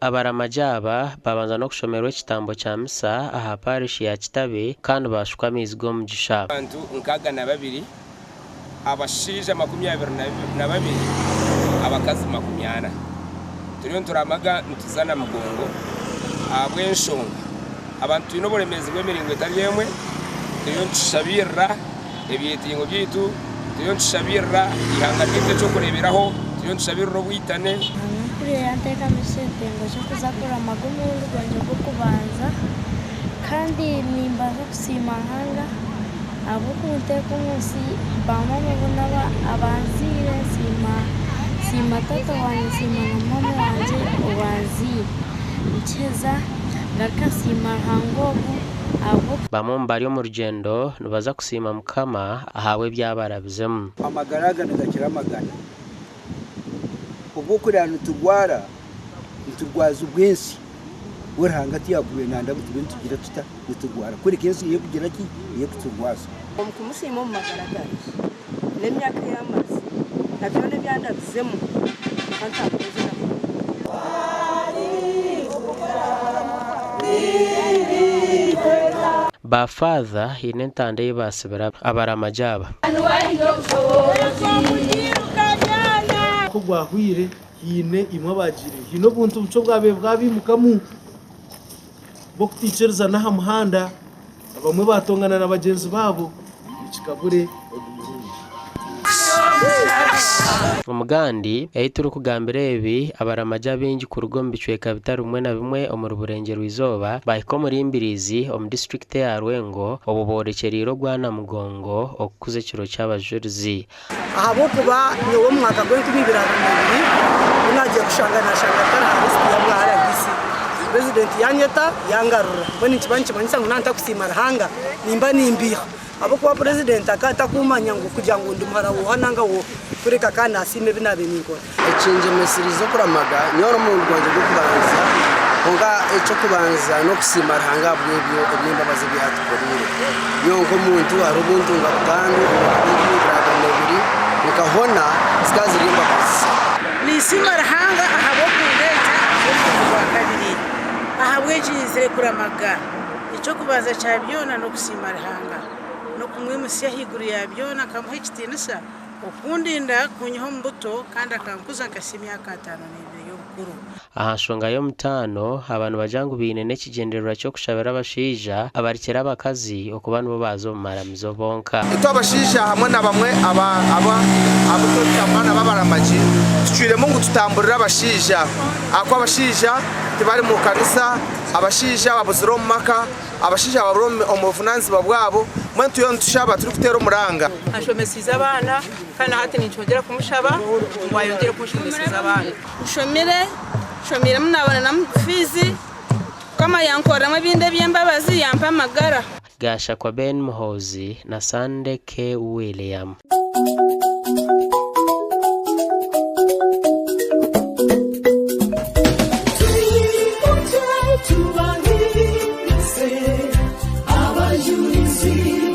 Abaramagi aba babanza n'okushomerwa ekitambo kya misa aha parish ya Kitabi kandi bashukwa amaizi g'omugisha. Abantu 62, abashaija 22, abakazi 40. Turiyo nituramaga nituza Namugongo ahabw'enshonga abantu twine oburemeezi bw'emiringo etari emwe, turiyo nitushabirira ebyetengo byaitu, turiyo nitushabirira eihanga ryaitu eky'okureeberaho, turiyo nitushabirira obwitane. Nyonkuru yanteekamu ekyetengo ky'okuza kuramaga omurundi gwangye gw'okubanza kandi nimbaasa kusiima Ruhanga ahabw'okunteeka omu nsi baamama boona abanzaire, nsiima taata wangye nsiima na maama wangye owanzaire. Nikiheza ngaruka nsiima Ruhanga ogu ahabw'oku. Bamwe omu bari omu rugyendo nibaza kusiima Mukama ahabw'ebyabarabizemu. Amagara aga nigakira amagana. Obw'okurira niturwara, niturwazibwa ensi. We Ruhanga tiyakubaire nanda ngu tube nitugira tuta? Niturwara. Kureka ensi niyo erikugira ki? Niyo erikuturwaza. Omu kumusiima omu magara gangye n'emyaka ei amazire na byona ebi andabizemu, nka ntakwongyera kuruga. Ba Faatha haine entanda ei baasibire abaramagi aba. Ku gwahwaire, haine imwe abaagiireyo. Haine obuntu bukye obwabaire bwabaimukamu bw'okutaikirizana aha muhanda, abamwe baatongana na bagyenzi baabo, nikikabure ogu murundi. Omugandi, ei turikugambira ebi, abaramagi abaingi kuruga omu bicweka bitari bimwe na bimwe omuri Burengyerwa-izooba baahika omuri Mbirizi omu disiturikiti eya Rwengo obwo boorekyereire ogwa Namugongo okukuza ekiro ky'abajurizi. Ahabw'okuba nyowe omu mwaka gw'enkumi ibiri abiri n'ebiri ku naagiire kushanga naashanga ntari aha lisiti y'abwa RDC. Purezidenti yaanyeta yangarura. Mbwenu nikiba nikimanyisa ngu naaba ntakusiima Ruhanga nimba nimbiiha. Ahabw'okuba purezidenti akaba atakumanya ngu kugira ngu ndi muhara w'oha nanga w'oha, kureka akaba naasiima ebi naabaire ninkora. Ekingyemeserize okuramaga, nyowe n'omurundi gwangye gw'okubanza, kwonka eky'okubanza n'okusiima Ruhanga ahabw'ebyo eby'embabazi ebi yaatukoreire. Nyowe nk'omuntu hariho obu ntunga butandu omu mwaka gw'enkumi ibiri abiri n'ebiri nkahona, zikaba ziri embabazi. Ninsiima Ruhanga ahabw'okundeeta omurundi gwa kabiri. Ahabw'enki nyizire kuramaga? Eky'okubanza kya byona n'okusiima Ruhanga, n'okumwimutsya ahaiguru ya byona nkamuha ekitiinisa okundinda kunyiha omu buto kandi akankuza nkahitsya emyaka 52 y'obukuru. Aha nshonga y'omutaano, aba nibagira ngu baine n'ekigyendererwa ky'okushabira abashaija abarikire abakazi okuba nibo baaza omu maramizo bonka. Itwe abashaija hamwe na bamwe aba aba abu turikutambura nabo abaramagi, tucwiremu ngu tutamburire abashaija ahakuba abashaija tibari mu kanisa, Abashaija babuzire omu maka, abashaija babura omu buvunanizibwa bwabo, mbwenu turiyo nitushaba turikuteera omuranga. Anshomesiize abaana kandi na hati ninkyongyera kumushaba ngu ayongyere kunshomeseza abaana. Nshomire, nshomiiremu naabona na fiizi, Mukama yankoreramu ebindi eby'embabazi yampa amagara. Gashakwa Ben Muhoozi na Sunday K William. Twibuke tubahirize abajulizi.